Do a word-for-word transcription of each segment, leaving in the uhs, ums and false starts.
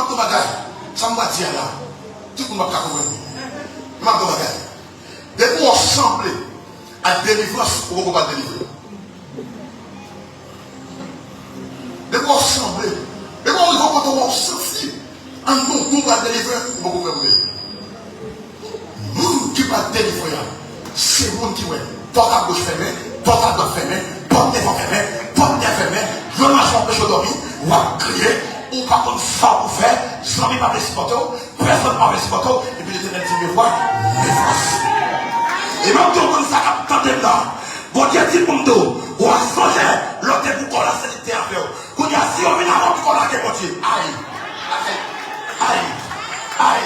M ap di yon bagay, sa m pral di a la, tout moun p ap ka konprann li. Men m ap di yon bagay. Depi w sanble ak delivrans, ou poko pral delivre. Depi w sanble, depi w rive yon kote w santi anndan w pral delivre, ou poko prè pou delivre. Moun ki pral delivre a, se moun ki wè pòt agoch fèmen, pòt adwat fèmen, pòt devan fèmen, pòt dèyè fèmen, yon machann anpeche w dòmi, w ap kriye, ou pa konn sa pou w fè, zanmi pa vle sipòte w, pèsonn pa vle sipòte w, epi Letènèl di, me vwa, me fòs. E m ap di yon moun sa k ap tande m la, Bondye di pou m di w, w a sonje lè w te pou kò w la, se li k te avè w. Kounye a, si yo vin avè w, pou kò w lage Bondye. Ay! Ay! Ay! Ay!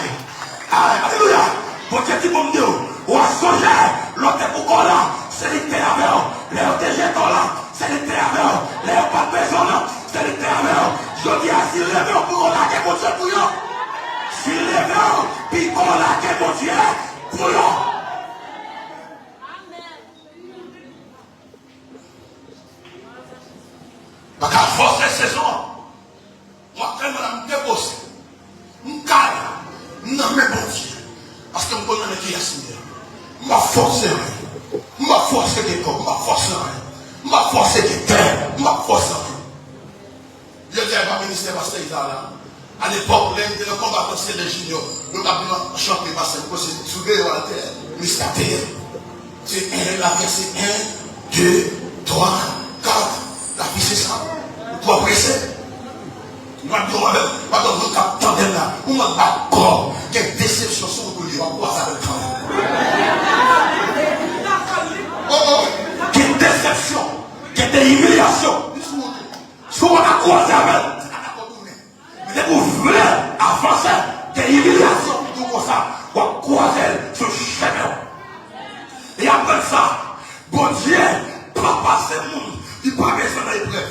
Ay! Alelouya! Bondye di pou m di w, w a sonje lè w te pou kò w la, se li k te avè w. Lè yo te jete w la, se li k te avè w. Lè yo pa t bezwen w nan, se li k te avè w. Jodi a, si l leve w pou yo lage Bondye pou yo. Si l leve w, pi yo lage Bondye pou yo. Pa ka fòse sezon an. W ap fè mal, m depoze. M kal. M nan men Bondye. Paske m konn nan men kiyès m ye. M p ap fòse anyen. M p ap fòse gen kòb. M p ap fòse anyen. M p ap fòse gen tè. M p ap fòse anyen. Jodi a, e pa ministè pastè Iza la. Alepòk, lè m te nan konba kont Sele Junior, nou t ap vin chante pastè, m panse sou deyò a te, miska te ye. Se en, la fè se en, de, twa, kat. Lavi se sa. Ou twò prese. M ap di w, m ap di w, moun k ap tande m la, ou mèt bat kò w. Gen desepsyon sou wout ou ye, w ap kwaze avè l kanmenm. Oh, oh. Gen desepsyon, gen de imilyasyon. Li sou wout ou. Si w pa ka kwaze avè l, se pa ka tounen. Men depi w vle avanse, gen imilyasyon ki tou konsa, w ap kwaze l sou chemen w. E aprann sa, Bondye pa pase moun li pa bezwen nan eprèv.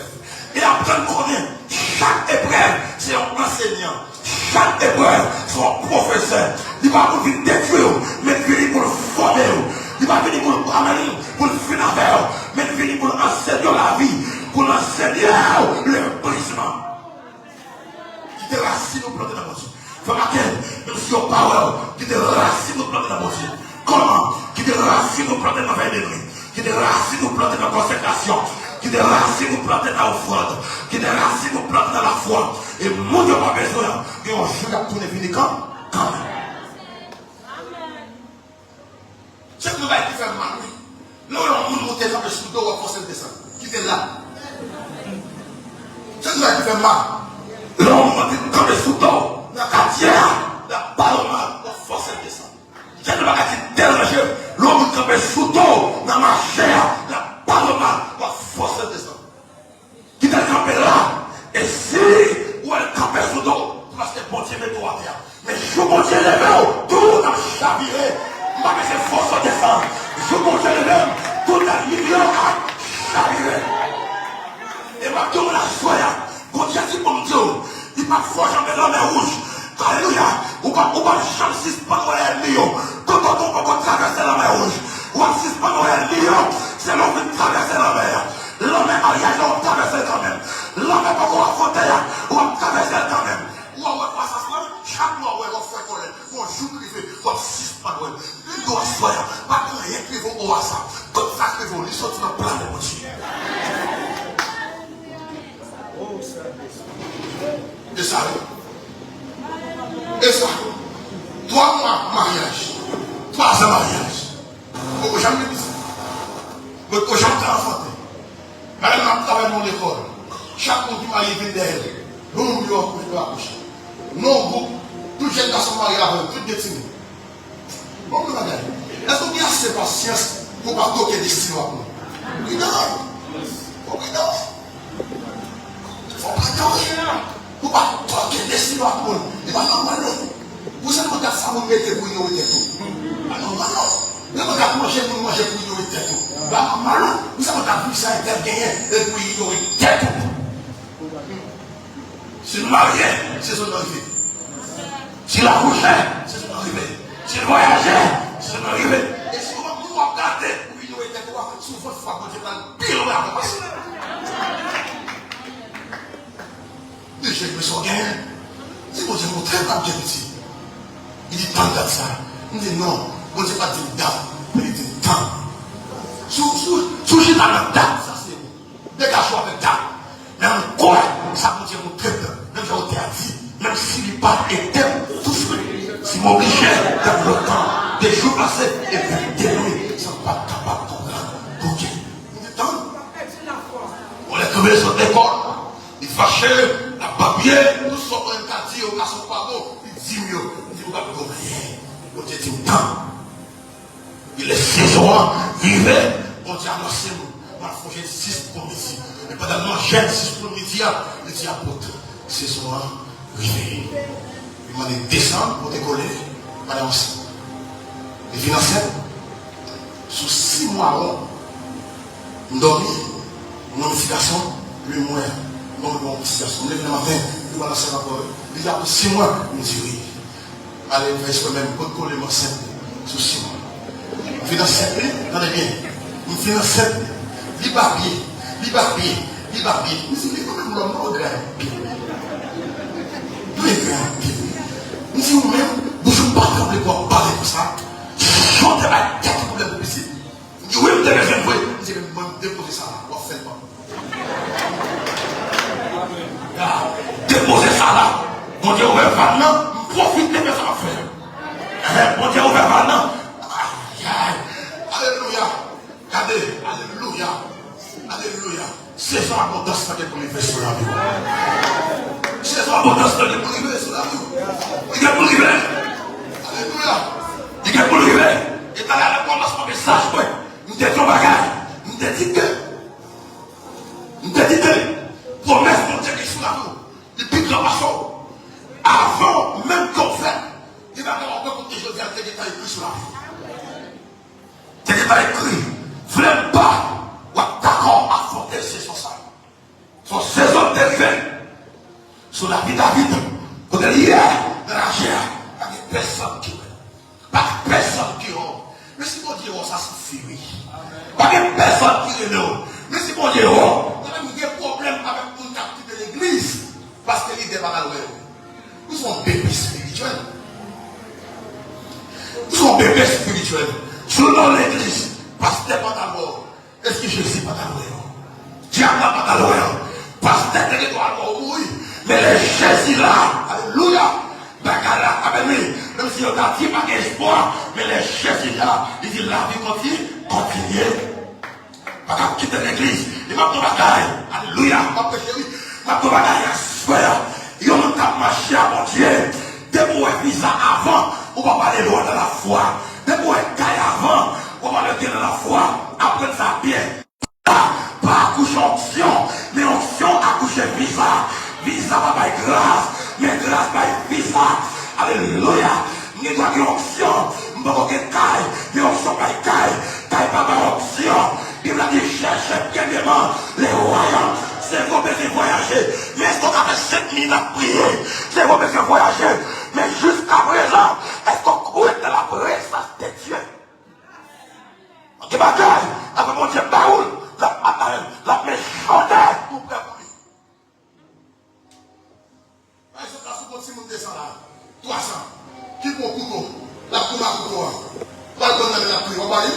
E aprann konnen chak eprèv se yon ansenyan. Chak eprèv se yon pwofesè. Li pa pou vin detwi w, men vini pou l fòme w. Li pa vini pou l amenn w, pou l fin avè w, men vini pou l ansenye w lavi, pou l ansenye w lebrizman. Kite rasin ou plante nan Bondye. Fè maten, menm si yo pa wè w, kite rasin ou plante nan Bondye. Kòman? Kite rasin ou plante nan vèy de nwi. Kite rasin ou plante nan konsekrasyon. Kite rasin ou plante nan ofrann. Kite rasin ou plante nan lafwa. E moun yo pa bezwen an, gen yon jou y ap tounen vini kan, kanmenm. Se yon bagay ki fè m mal, wi. Lè w wè yon moun monte kanpe sou do w, w ap fòse l desann. Kite l la. Se yon bagay ki fè m mal. Lè yon moun monte kanpe sou do w nan katye a, l ap ba w mal, w ap fòse l desann. Se yon bagay ki deranje w. Lè yon moun kanpe sou do w nan mache a, l ap ba w mal, w ap fòse l desann. Kite l kanpe la. E si w wè l kanpe sou do w, se paske Bondye mete w atè a. Men jou Bondye leve w, tout ap chavire. M pa bezwen fòse w desann. Jou Bondye leve m, tout ènmi m yo ap chavire. E m ap di w aswè a, Bondye di pou m di w, li p ap fè w janbe lanmè wouj. Alelouya! Ou p ap, ou p ap janm sispann wè ènmi yo. Toutotan w poko travèse lanmè wouj, w ap sispann wè ènmi yo. Se lè w fin travèse lanmè a. Lanmè maryaj la, w ap travèse l kanmenm. Lanmè poko afwonte a, w ap travèse l kanmenm. Ou a wè kwasans lan, chak lè w wè w ap fè kòlè, yon jou k rive, w ap sispann wè l. Li do aswè a, pa gen anyen k rive w o a sa. Tout sa k rive w, li soti nan planè Bondye. E sa, wi. E sa. Twa mwa maryaj. Twa zan maryaj. Poko janm gen pitit. Mwen poko janm ka anfante. Madanm nan ap travay nan yon lekòl. Chak moun ki marye vin dèyè l. Non moun yo akouche, yo akouche. Non gwoup, tout jèn gason marye avè l, tout gen timoun. Bon, bon bagay. Èske w gen ase pasyans pou w pa toke destine w ak moun? Pridan. Fò pridan. Fò pridan, wi. Pou pa toke destine w ak moun. E pa nòmal, non. Pou sèlman gad sa moun mete pou inyore tèt ou. Pa nòmal, non. Sèlman gad manje moun manje pou inyore tèt ou. Pa nòmal, non. Pou sèlman gad wi sa entèl genyen e pou inyore tèt ou. Si l marye, sezon nan rive. Si l akouche, sezon nan rive. Si l vwayaje, sezon nan rive. E si w ap gade pou inyore tèt ou a, souvan fwa Bondye pral pi lwen avè w pase. Deje, men sa w genyen. Di Bondye, Lè m ap gen pitit, li di, "Tann dat sa." M di, "Non, Bondye pa di m dat, men li di m tann." Si w, si w, si w chita nan dat, sa se ou. Degaje w avèk dat. Men m kwè sa Bondye montre m nan, menm jan otè a di, menm si li pa ede m touswit, si m oblije tann lontan, de jou pase, epi de nwi, san m pa t kapab konprann. Bondye, m di, "Tann." Bon, lè kanpe sot lekòl, li fache, l ap babye, tout sa w konnen m ka di yo, gason pa bon, li di m yo, m di, "Ou pa p gon anyen." Bondye di m, "Tann." Epi lè sezon an rive, Bondye anonse m, m al fè yon jèn sis pran midi. Men pandan m nan jèn sis pran midi a, li di, "Apot, sezon an rive." Li mande desann, pote kole, madanm ansent. Li vin ansent. Sou sis mwa won, m dòmi, m wè yon ti gason, li mwen, m wè yon ti gason. M leve nan maten, li pral ansent ankò. Li di, "Apre sis mwa?" M di, "Wi." Ale, m fè eksprè menm, pot kole m ansent sou sis mwa. M fin ansent li, tande byen. M fin ansent li. Li babye, li babye, li babye. M di, "Men ou menm lòm nan, ou gra anpil. Ou gra anpil." M di, "Ou menm, bouch ou pa tranble pou w ap pale konsa. Jan w te bay tèt ou pwoblèm pou pitit." M di, "Wi, m te bezwen vre." M di, "Men mwen, m depoze sa la, w ap fè l ban m." Depoze sa la. Bondye ouvè van nan, m pwofite fè sa m ap fè. Ehe, Bondye ouvè van nan. Ayayay. Alelouya. Gade, alelouya. Alelouya. Sezon abondans la gen pou rive sou lavi w. Sezon abondans la gen pou rive sou lavi w. Li gen pou rive. Alelouya. Li gen pou rive. E talè nan kòmansman mesaj mwen, m te di yon bagay. M te di ke M te di ke pwomès Bondye ki sou lavi w, li pi gran pase w. Avan menm ke w fèt, gen bagay w ap rakonte jodi a, te gentan ekri sou lavi w. Te gentan ekri, vle m pa, w ap dakò afwonte sezon sa. Se yon sezon ki te rive sou lavi David, kote l ye nan laje a, pa gen pèsonn ki wè l. Pa gen pèsonn ki wè w. Men si Bondye wè w, sa sifi, wi. Pa gen pèsonn ki rele w. Men si Bondye wè w, ou menm gen pwoblèm avèk moun k ap kite legliz, paske lidè pa t al wè yo. Ou se yon bebe espirityèl. Ou se yon bebe espirityèl. Si w nan legliz, pastè pa t al wè w. Èske Jezi pa t al wè yo? Dyab la pa t al wè yo. Pastè te gen dwa al wè w mouri. Men lè Jezi la, alelouya, bagay la, amèn, wi. Menm si yo ta di pa gen espwa, men lè Jezi la, li di lavi konti-, kontinye. Pa t ap kite legliz. Li m ap di w bagay, alelouya, m ap preche, wi. M ap di w bagay aswè a. Yon moun k ap mache a Bondye, depi w wè viza avan, ou p ap ale lwen nan lafwa. Depi w wè kay avan, ou p ap ale byen nan lafwa. Aprann sa byen. Pa akouche onksyon, men onksyon akouche viza. Viza pa bay gras, men gras bay viza. Alelouya! M gen dwa gen onksyon, m poko gen kay, men onksyon bay kay. Kay pa bay onksyon. Bib la di, chèche premyèman le royaume. Sèvo bezwen vwayaje. Men èske w ka fè senk minit ap priye? Sèvo bezwen vwayaje. Men jiskaprezan, èske w kwè nan la présence de Dieu? Gen bagay, apre Bondye ba ou l, l ap, l ap, l ap mechante pou prè pou li. Pa egzanp, la, si w gon timoun de san la, twa san, ki pran kouto, l ap kouba kouto a, w al pran nan men l ap kriye, w ap ba li?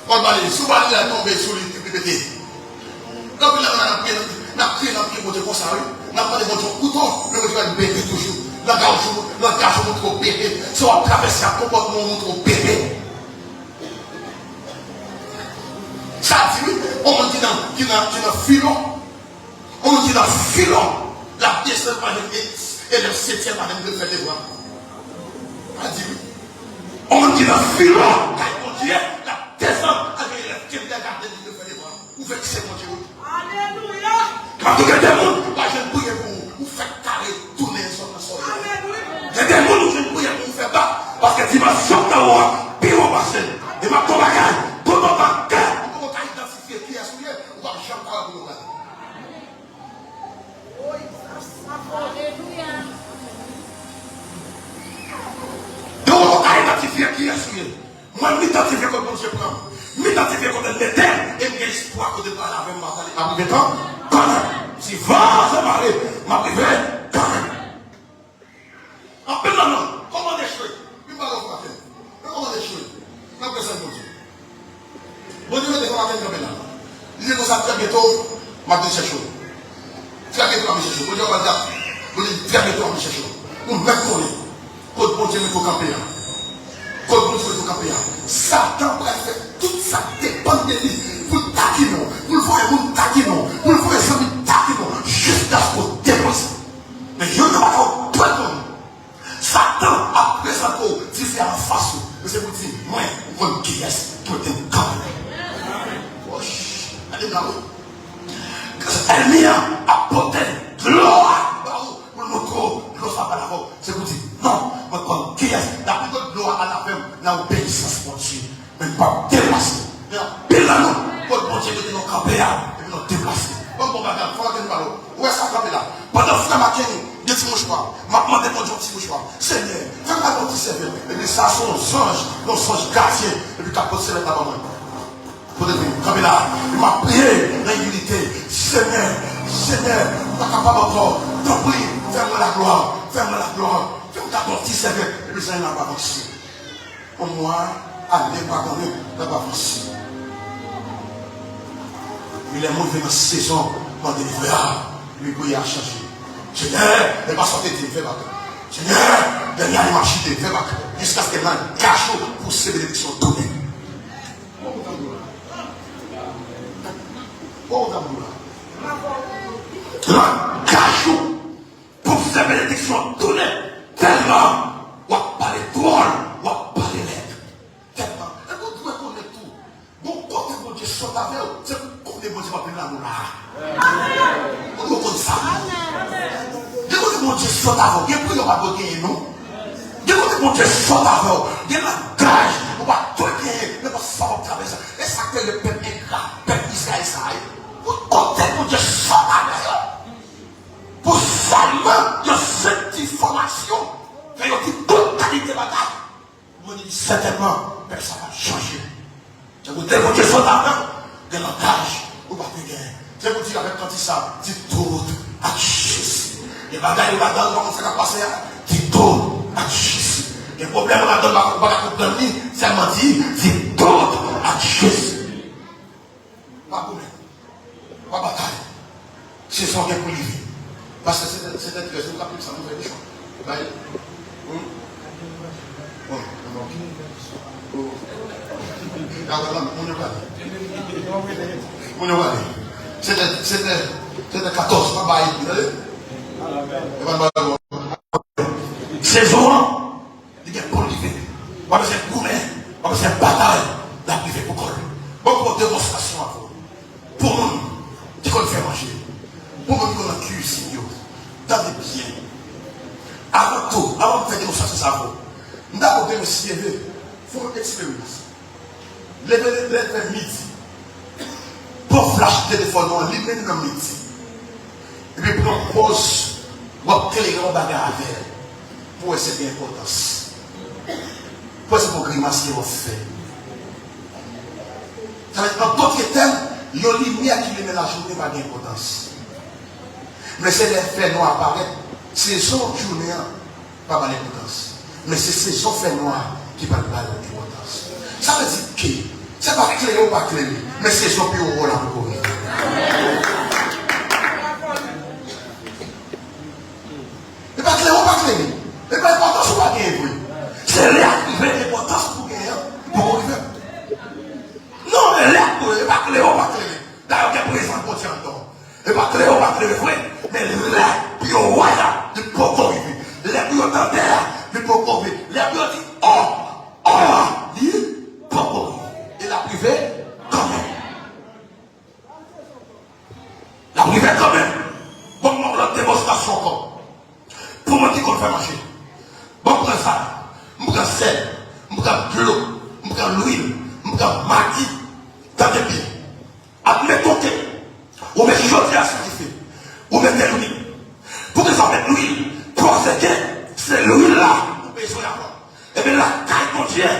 W ap ba li? Si w ba li, l al tonbe sou li, li pete. Gen anpil nan nou, n ap kriye, n ap kriye, n ap kriye Bondye konsa, wi. N ap mande Bondye yon kouto, men Bondye pa bebe toujou. Langaj ou, langaj ou montre w bebe. Sa w ap travèse a, konpòtman w montre w bebe. Sa di wi, yon moun ki nan, ki nan, ki nan filon, yon moun ki nan filon, l ap desann pa menm e-, elèv setyèm pa menm vle fè devwa. Sa di wi. Yon moun ki nan filon, kay Bondye, l ap desann al gen elèv kindergarten vle fè devwa. Ou vekse Bondye wi. Alelouya! M ap di gen de moun, pa janm priye pou ou, ou fèk kare tounen sòt nan sòl. Amèn, wi. Gen de moun ou jwenn priye pou ou fè bak, paske dimansyon k nan ou an pi wo pase l. E m ap di w bagay, toutotan kè ou poko ka idantifye kiyès ou ye, ou p ap janm ka wè pou nou gade. Alelouya. Depi w poko ka idantifye kiyès ou ye, mwen, m idantifye kote Bondye pran m. M idantifye kote l mete m. E m gen espwa kote l prale avè m, m ap ale, m ap rive tan kanmenm. Si van an mare, M ap rive kanmenm. Anpil nan nou kòmande echwe. Vin ba yo fè maten. Yo kòmande echwe. N ap desann Bondye. Bondye mete fè maten kanpe la. Li di konsa, trè byento, m ap vin chèche w. Trè byento, m ap vin chèche w. Bondye ap al dat. Bondye di, trè byento, m ap vin chèche w. Ou mèt konnen. Kot Bondye mete w kanpe a. Kot Bondye mete w kanpe a. Satan pral fè tout sa k depann de li pou l takinnen w, pou l voye moun takinnen w, pou l voye zanmi takinnen w, jiskaske w deplase. Men youn nan bagay ou dwe konnen, Satan ap prezante w dife a anfas ou, men se pou di, mwen, ou konn kiyès ki mete m kanpe. Wòch, gade m la wi. Ènmi an ap pote dlo a ba ou, pou l montre w dlo sa pa dakò. Se pou di, non, mwen konn kiyès. N ap pote dlo a al avè m nan obeyisans Bondye. Men n p ap deplase. Gen anpil nan nou, kot Bondye mete nou kanpe a, epi nou deplase. Ban m bon bagay, fò ke nou pale. Ou wè sa kanpe la. Pandan frè Makenny gen ti mouchwa, m ap mande Bondye yon ti mouchwa. Senyè, fè m gade yon ti sèvyèt. Epi sa se yon zanj, yon zanj gadyen, epi k ap pote sèvyèt la ban mwen. Kote l ye? Kanpe la. Epi m ap priye nan imilite. Senyè, Senyè, m pa kapab ankò. Tanpri, fè mwen laglwa, fè mwen laglwa. Fè m gade yon ti sèvyèt, epi zanj la ap avanse. Yon mwa, ane, m pa konnen, l ap avanse. Epi lè moun rive nan sezon mande li frè a, epi priyè a chanje. Senyè, men pa sa w te di m, fè bak. Senyè, dènye ane m ap chite, fè bak. Jiskaske langaj ou pouse benediksyon tounen. Langaj ou pouse benediksyon tounen tèlman w ap pale dwòl, w ap pale lèd. Tèlman. Epi w dwe konnen tou, gon kote Bondye sot avè w, se pou konnen Bondye pa vin la nou la. Ou dwe konn sa. Gen kote Bondye sot avè w, gen priyè w pa dwe genyen non. Gen kote Bondye sot avè w, gen langaj ou pa dwe genyen, nenpòt sa w ap travèse. E sa k fè yo pèp engra, pèp Izrayèl sa a ye. Pou kote Bondye sot avè yo. Pou sèlman yon sèl ti enfòmasyon, fè yo di tout kalite bagay. Mwen di sètènman, pèp sa p ap chanje. Se pou te Bondye sot avè w, gen langaj ou pa te genyen. Se pou di avèk kantik sa, di tout ak Jezi. Gen bagay ou ladan l, ou pa konn sa k ap pase a, di tout ak Jezi. Gen pwoblèm ou ladan l, ou pa ka konprann li, sèlman di, di tout ak Jezi. Pa goumen. Pa batay. Sezon gen pou li vini. Pastè, se te, se te trèz, nou ka pil sa, nou fè de chwa. Bay. Hmm? Bon, bon. Oh. Dakò, la, moun yo pale. Moun yo pale. Se te, se te, se te katòz, pa bay, tande? E pa bay. Sezon an, li gen pou l rive. W ap bezwen goumen, w ap bezwen batay, l ap rive pou kò l. Bon, pou demonstrasyon avè w. Pou moun ki konn fè manje, pou moun ki konn nan kizin yo, tande byen. Avan tou, avan m fè demonstrasyon sa avè w, m dakò demen si Dye vle, fè yon eksperyans. Leve, leve midi. Pran flach telefòn ou an, limen l nan midi. Epi pran pòz, w ap klere yon bagay avè l. Pou wè si l gen enpòtans. Pou wè si se yon grimas ke w ap fè. Sa vle di, an tonalitè, yon limyè ki limen lajounen pa gen enpòtans. Men se lè fènwa parèt, sezon jounen an, pa ba l enpòtans. Men se sezon fènwa ki pral ba l enpòtans. Sa vle di ke se pa klere ou pa klere, men sezon pi wo w la poko rive. E pa klere ou pa klere, e pa enpòtans ou pa genyen vre. Se lè ap rive enpòtans pou genyen an poko rive. Non, men lè ap rive, e pa klere ou pa klere. Dayè, gen prezans Bondye anndan w. E pa klere ou pa klere vre, men lè pou yo wè a, li poko rive. Lè pou yo tande a, li poko rive. Lè pou yo di, ò, ò a, li poko rive. E l ap rive kanmenm. L ap rive kanmenm. Bon, m ban w lòt demonstrasyon ankò. Pou moun ki konn fè manje, ban m pran sa, m pran sèl, m pran dlo, m pran lwil, m pran magi. Tande byen. Admeton ke ou met jodi a sou dife, ou mete lwil. Poukisa w met lwil? Paske se lwil la ou bezwen avan. Ebyen, lakay Bondye,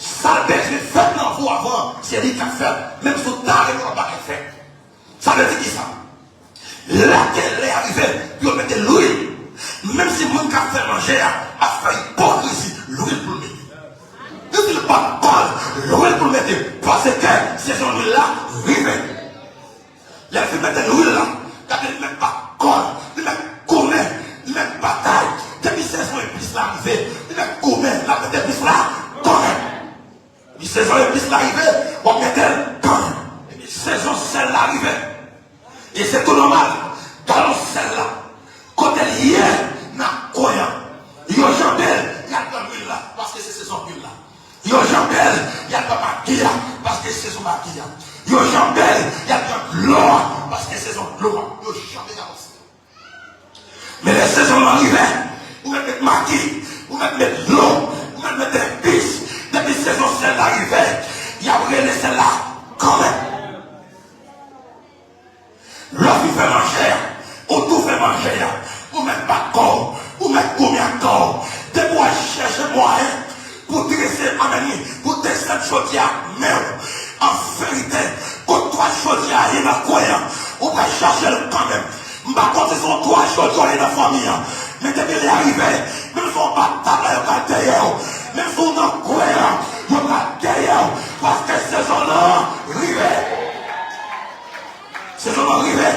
sa l bezwen fèt nan vi w avan, se li k ap fèt, menm si w ta rete w pa ka fèt. Sa vle di kisa? Lè ke lè a rive pou yo mete kò l, li mèt goumen, li mèt batay. Depi sezon epis la rive, li mèt goumen, l ap mete epis la kanmenm. Depi sezon epis la rive, w ap mete l kanmenm. Depi sezon sèl la rive, e se tou nòmal, galon sèl la, kote l ye nan kwen an, yo janbe l, y al pran lwil la, paske se sezon lwil la. Yo janbe l, y al pran magi a, paske se sezon magi a. Yo janbe l, y al pran dlo a, paske se sezon dlo a. Yo janbe galon sèl. Men lè sezon an rive, ou mèt met magi, ou mèt met dlo, ou mèt met epis. Depi sezon sèl la rive, y ap rele sèl la kanmenm. Lè w fin fè manje a, ou tou fè manje a, ou mèt bat kò w, ou mèt goumen ak kò w. Depi w al chèche mwayen pou drese, amèn, wi, pou desann chodyè a ak men w. An verite, kot twal chodyè a ye nan kwen an, ou pral chache l kanmenm. M pa konn si se yon twal chodyè w ye nan fanmi an, men depi lè a rive, menm si w anba tab la, yo pral dèyè w. Menm si w nan kwen an, yo pral dèyè w, paske sezon nan rive. Sezon nan rive.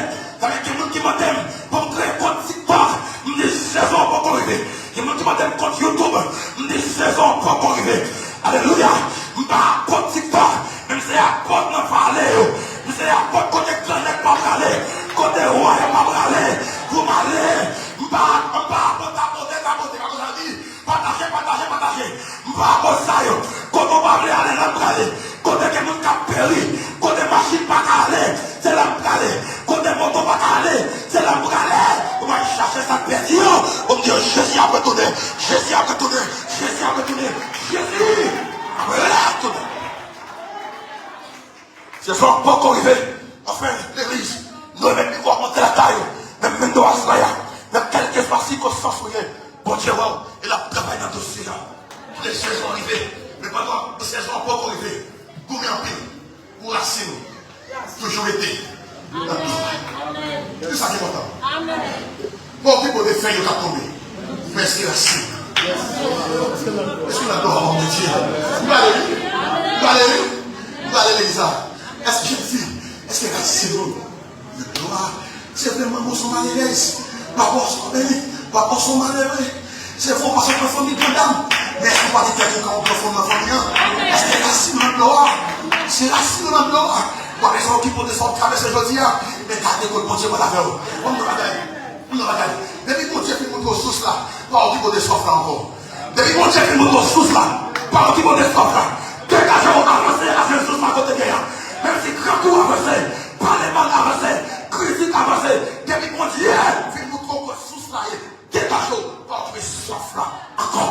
Sa vle di gen moun ki mande m pou m kreye kont TikTok. M di sezon an poko rive. Gen moun ki mande m kont YouTube. M di sezon an poko rive. Alelouya. M pa apot TikTok, men m se apot nan vale yo. M se apot kote gran nèg pa prale, kote wa yo pa prale. Pou m ale, m pa, m pa apot, apot, apot, apot, apot, apot. Pataje, pataje, pataje. M pa apot sa yo. Kote w pa vle ale, l ap prale. Kote gen moun k ap peri, kote machin pa ka ale, se la m prale. Kote moto pa ka ale, se la m prale. Ou va chache sa k pèdi yo. Ou m di yo, Jezi ap retounen. Jezi ap retounen. Jezi ap retounen. Jezi ap retounen. Sezon an poko rive. Anfen, legliz, nou remèt mikwo a lakay ou. Nan men do aswè a, nan kèlkeswa sikonstans ou ye, Bondye wè w e l ap travay nan dosye a. Kite sezon an rive. Men pandan sezon an poko rive, goumen anpil pou rasin ou toujou rete nan dlo a. Se sa ki enpòtan. Pa okipe w de fèy yo k ap tonbe. Men èske rasin nan? Èske nan dlo a, Bondye? M prale wi. M prale wi. M prale legliz la. Èske Jezi, èske rasin nou nan dlo a? Se vre, manman w se yon malerèz. Papa w se yon beni. Papa w se yon malere. Se vre, w pase pran fanmi grandam. Men èske w pa gen kèk okenn granfòm nan fanmi an? Èske rasin nan dlo a? Se rasin nan dlo a. W pa bezwen okipe w de sa w ap travèse jodi a. Men gade kot Bondye pral avè w. Bon, yon bagay. Yon bagay. Depi Bondye fin montre w sous la, pa okipe w de swaf la ankò. Depi Bondye fin montre w sous la, pa okipe w de swaf la. Degaje w, avanse al jwenn sous la kote l ye a. Menm si grangou avanse, pale mal avanse, kritik avanse, depi Bondye fin montre w kot sous la ye, degaje w, pa okipe swaf la ankò.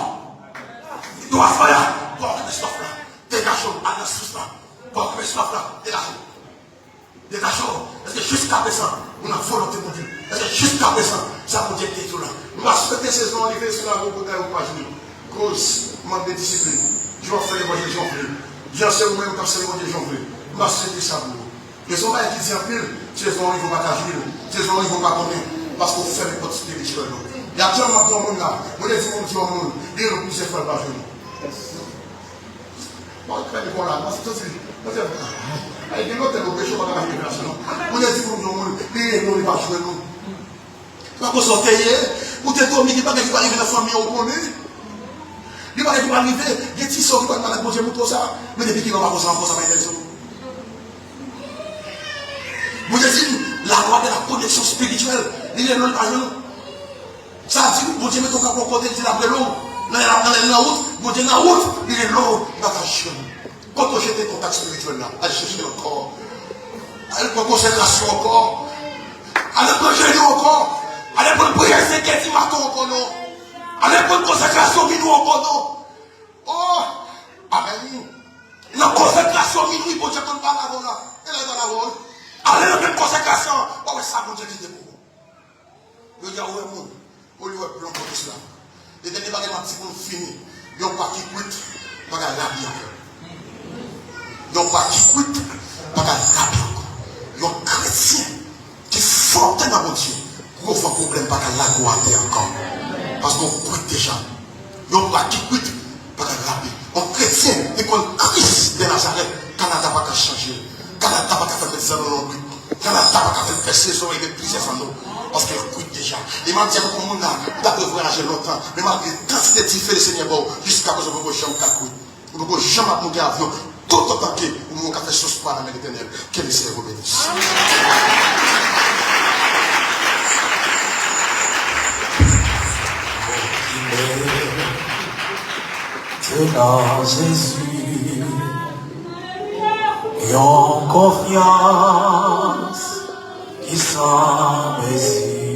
Li di w aswè a, pa okipe swaf la. Degaje w, al nan sous la. Pa okipe swaf la, degaje w. Degaje w, èske jiskaprezan ou nan volonte Bondye? Èske jiskaprezan sa Bondye te di w la? M pa swete sezon an rive, se lago pou kay ou pa jwi. Koz mank de disiplin. Jan w ap fè levanjil jan w vle. Jan se ou menm k ap sèvi Bondye jan w vle. M pa swete sa pou ou. E se yon bagay ki di anpil, sezon an rive ou pa ka jwi l. Sezon an rive ou pa konnen. Paske ou fèmen pòt espirityèl ou. E aktyèlman m ap di yon moun la, mwen te di moun, di yon moun, li rele w plizyè fwa l pa jwenn ou. Bon, fè li kon la, mwen se santi, mwen se, ay, gen lòt lè nou preche, ou pa ka mache revelasyon, non. Mwen te di moun, yon moun, li rele w, li pa jwenn ou. Pa konsa w te ye, ou te dòmi, gen bagay ki pa rive nan fanmi an, ou konnen. Gen bagay ki pa rive, gen ti sè w ki pa malad, Bondye montre w sa. Men depi kilè w pa konsa ankò, sa pa enterese w. Bondye di, la loi de la connexion spirituelle, li rele w, li pa jwenn ou. Sa di, Bondye mete w kanpe yon kote, li di l ap rele w. Nan, nan, nan, nan wout, Bondye nan wout, li rele w, li pa ka jwenn ou. Kote w jete kontak espirityèl la, al chèche l ankò. Al pran konsekrasyon ankò. Al pran jeni ankò. Al pran priyè senk è di maten ankò non. Al pran konsekrasyon minwi ankò non. Oh! Amèn. Nan konsekrasyon minwi, Bondye konn pale avè w la. E la, li pale avè w, wi. Ale nan menm konsekrasyon an, w a wè sa Bondye kite pou ou. Yo di a ou wè moun, olye w wè plon bò dis la. E dènye bagay m ap di pou nou fini, yon pwa ki kwit pa ka rabi ankò. Yon pwa ki kwit pa ka rabi ankò. Yon kretyen ki fòte nan Bondye, gwo van pwoblèm pa ka lage w atè ankò. Paske w kwit deja. Yon pwa ki kwit pa ka rabi. Yon kretyen ki konn Kris de Nazarèt, Kanada pa ka chanje l. Kanada pa ka fè l met zan nan lonbrit. Kanada pa ka fè l fè sezon e met plizyè zanno. Paske yo kwit deja. E m ap di avèk yon moun la, ou ta dwe vwayaje lontan, men malgre kantite dife Lesenyè ba w, jiskaprezan ou poko janm ka kwit. Ou poko janm ap monte avyon, toutotan ke ou menm ou ka fè sòs pa nan men Letènèl. Ke Lesenyè vou beni. Se nan Jezi, yon konfyans ki san mezi.